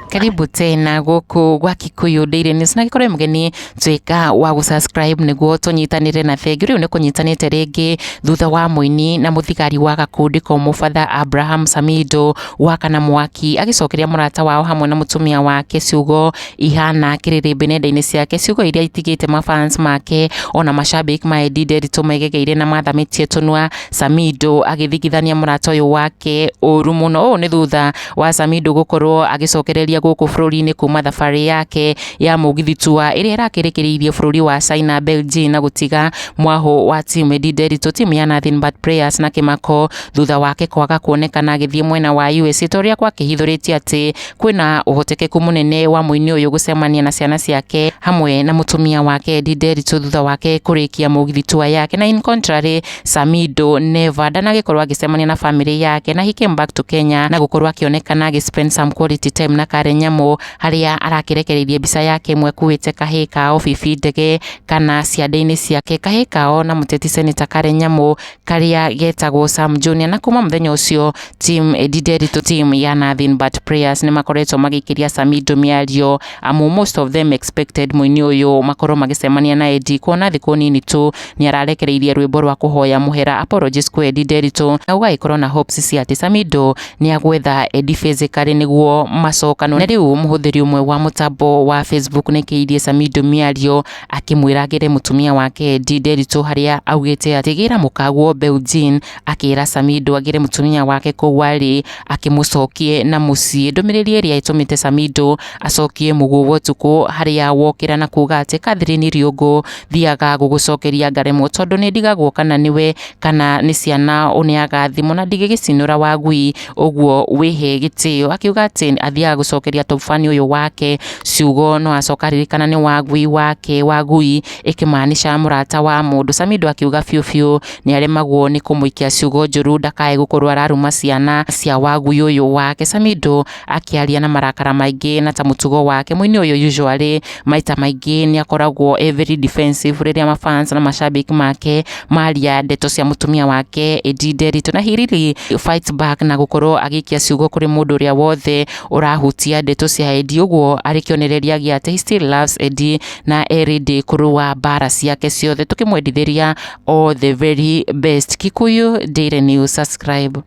Karibu tena gũkũ gwa Kikuyu Daily News, na gĩkorwo mũgeni, tuĩka wa gũsubscribe nĩguo tũnyitanĩre. Na thengiũ rĩu nĩ kũnyitanĩte rĩngĩ thutha wa mũini na mũthigari wa gakundi komũ Abraham Samido gwakana mwaki agĩcokeria mũrata wao hamwe na mũtumia wake ciugo ihana kĩrĩrĩmbĩ nenda-inĩ ciake, ciugo iria itigĩte mafans make ona mashabiki ma Eddie Nderitu megegeire na mathamĩtie tũnua, Samido agĩthigithania mũrata ũyũ wake ũru mũno. Ũũ nĩ thutha wa Samido gũkorwo agĩcokereria gũkũ bũrũri-inĩ kuma thabarĩ yake ya mũgithi tour ĩrĩa ĩrakĩrĩkĩrĩirie bũrũri wa China, Beijing, na gũtiga mwahũ wa team Eddie Nderitu, team ya Nothing But Prayers, na kĩmako thutha wake kwaga kuonekana agĩthiĩ mwena wa USA, ta ũrĩa gwakĩhithũrĩtie atĩ kwĩna ũhotekeku mũnene wa mũini ũyũ gũcemania na ciana ciake hamwe na mũtumia wake Eddie Nderitu thutha wake kũrĩkia mũgithi tour yake. Na in contrary, Samido never ndanagĩkorwo agĩcemania na family yake, na he came back to Kenya na gũkorwo akĩonekana agĩ spend some quality time na Karen Nyamu, harĩa arakĩrekereirie mbica yake ĩmwe akuĩte kahĩĩ kao Fifi Ndege kana ciande-inĩ ciake, kahĩĩ kao na mũteti Senator Karen Nyamu karĩa getagwo Sam Junior. Na kuma mũthenya ũcio, team Eddie Nderitu, team ya Nothing But Prayers, nĩ makoretwo magĩikĩria Samido mĩario, amu most of them expected mũini ũyũ makorwo magĩcemania na Eddie, kuona thikũ nini tu nĩ ararekereirie rwĩmbo rwa kũhoya mũhera, apologies kwĩ Eddie Nderitu, na gũgagĩkorwo na hopes cia atĩ Samido nĩ agwetha Eddie physically nĩguo macokanwo. Na rĩu mũhũthĩri ũmwe wa mũtambo wa Facebook nĩ kĩirie Samido mĩario akĩmwĩra agĩre mũtumia wake Eddie Nderitu, harĩa augĩte atĩ gĩra mũkaguo Beijing, akĩra Samido agĩre mũtumia wake kũu arĩ akĩmũcokie na mũciĩ, ndũmĩrĩri ĩrĩa ĩtũmĩte Samido acokie mũguo wa ũtukũ, harĩa wokĩra na kuga atĩ Catherine Riũngũ, thiaga gũgũcokeria ngaremwo tondũ nĩ ndigagwo kana nĩwe kana nĩ ciana ũneaga thimũ na ndingĩgĩcinũra wagui ũguo wĩhe gĩtĩo. Akiuga atĩ athiaga gũcokeria top fan ũyũ wake ciugo no acoka aririkana nĩ wagui wake, wagui ĩkĩmaanisha mũrata wa mũndũ. Samido akiuga biũ biũ nĩ aremagwo nĩ kũmũikia ciugo njũru ndakae gũkorwo araruma ciana cia wagui ũyũ wake. Samido akĩaria na marakara maingĩ, na ta mũtugo wake, mũini ũyũ usually maita maingĩ nĩ akoragwo e very defensive rĩrĩa mafans na mashabiki make maria ndeto cia mũtumia wake Eddie Nderitu, na he really fight back na gũkorwo agĩikia ciugo kũrĩ mũndũ ũrĩa wothe ũrahutia ndeto cia Eddie, ũguo arĩ kĩonereria gĩa atĩ he still loves Eddie na e ready kũrũa mbara ciake ciothe. Tũkĩmwendithĩria all the very best. Kikuyu Daily News, subscribe.